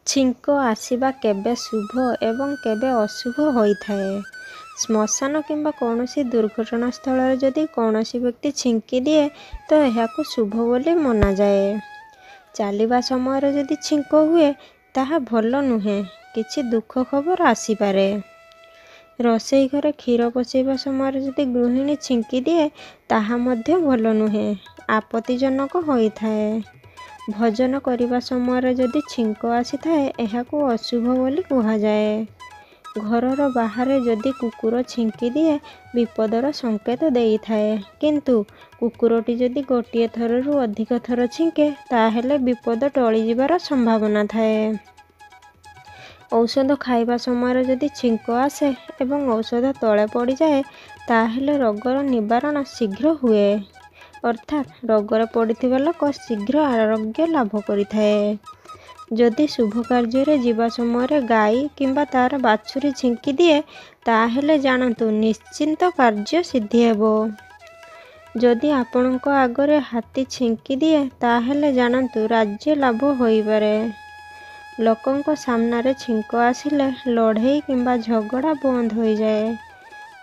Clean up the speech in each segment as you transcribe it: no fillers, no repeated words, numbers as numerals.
ଛିଙ୍କ ଆସିବା କେବେ ଶୁଭ ଏବଂ କେବେ ଅଶୁଭ ହୋଇଥାଏ। ଶ୍ମଶାନ କିମ୍ବା କୌଣସି ଦୁର୍ଘଟଣା ସ୍ଥଳରେ ଯଦି କୌଣସି ବ୍ୟକ୍ତି ଛିଙ୍କି ଦିଏ ତ ଏହାକୁ ଶୁଭ ବୋଲି ମନାଯାଏ। ଚାଲିବା ସମୟରେ ଯଦି ଛିଙ୍କ ହୁଏ ତାହା ଭଲ ନୁହେଁ, କିଛି ଦୁଃଖ ଖବର ଆସିପାରେ। ରୋଷେଇ ଘରେ କ୍ଷୀର ବସେଇବା ସମୟରେ ଯଦି ଗୃହିଣୀ ଛିଙ୍କି ଦିଏ ତାହା ମଧ୍ୟ ଭଲ ନୁହେଁ, ଆପତ୍ତିଜନକ ହୋଇଥାଏ। ଭୋଜନ କରିବା ସମୟରେ ଯଦି ଛିଙ୍କ ଆସିଥାଏ ଏହାକୁ ଅଶୁଭ ବୋଲି କୁହାଯାଏ। ଘରର ବାହାରେ ଯଦି କୁକୁର ଛିଙ୍କି ଦିଏ ବିପଦର ସଂକେତ ଦେଇଥାଏ, କିନ୍ତୁ କୁକୁରଟି ଯଦି ଗୋଟିଏ ଥରରୁ ଅଧିକ ଥର ଛିଙ୍କେ ତାହେଲେ ବିପଦ ଟଳିଯିବାର ସମ୍ଭାବନା ଥାଏ। ଔଷଧ ଖାଇବା ସମୟରେ ଯଦି ଛିଙ୍କ ଆସେ ଏବଂ ଔଷଧ ତଳେ ପଡ଼ିଯାଏ ତାହେଲେ ରୋଗର ନିବାରଣ ଶୀଘ୍ର ହୁଏ, ଅର୍ଥାତ୍ ରୋଗରେ ପଡ଼ିଥିବା ଲୋକ ଶୀଘ୍ର ଆରୋଗ୍ୟ ଲାଭ କରିଥାଏ। ଯଦି ଶୁଭ କାର୍ଯ୍ୟରେ ଯିବା ସମୟରେ ଗାଈ କିମ୍ବା ତା'ର ବାଛୁରୀ ଛିଙ୍କି ଦିଏ ତାହେଲେ ଜାଣନ୍ତୁ ନିଶ୍ଚିନ୍ତ କାର୍ଯ୍ୟ ସିଦ୍ଧି ହେବ। ଯଦି ଆପଣଙ୍କ ଆଗରେ ହାତୀ ଛିଙ୍କି ଦିଏ ତାହେଲେ ଜାଣନ୍ତୁ ରାଜ୍ୟ ଲାଭ ହୋଇପାରେ। ଲୋକଙ୍କ ସାମ୍ନାରେ ଛିଙ୍କ ଆସିଲେ ଲଢ଼େଇ କିମ୍ବା ଝଗଡ଼ା ବନ୍ଦ ହୋଇଯାଏ।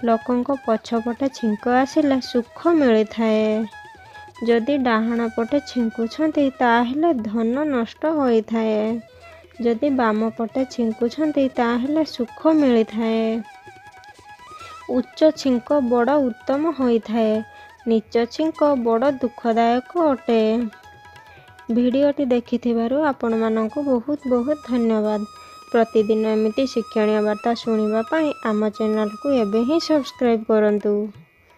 ଲୋକଙ୍କ ପଛପଟେ ଛିଙ୍କ ଆସିଲେ ସୁଖ ମିଳିଥାଏ। ଯଦି ଡାହାଣ ପଟେ ଛିଙ୍କୁଛନ୍ତି ତାହେଲେ ଧନ ନଷ୍ଟ ହୋଇଥାଏ। ଯଦି ବାମ ପଟେ ଛିଙ୍କୁଛନ୍ତି ତାହେଲେ ସୁଖ ମିଳିଥାଏ। ଉଚ୍ଚ ଛିଙ୍କ ବଡ଼ ଉତ୍ତମ ହୋଇଥାଏ, ନୀଚ ଛିଙ୍କ ବଡ଼ ଦୁଃଖଦାୟକ ଅଟେ। ଭିଡ଼ିଓଟି ଦେଖିଥିବାରୁ ଆପଣମାନଙ୍କୁ ବହୁତ ବହୁତ ଧନ୍ୟବାଦ। ପ୍ରତିଦିନ ଏମିତି ଶିକ୍ଷଣୀୟ ବାର୍ତ୍ତା ଶୁଣିବା ପାଇଁ ଆମ ଚ୍ୟାନେଲକୁ ଏବେ ହିଁ ସବସ୍କ୍ରାଇବ୍ କରନ୍ତୁ।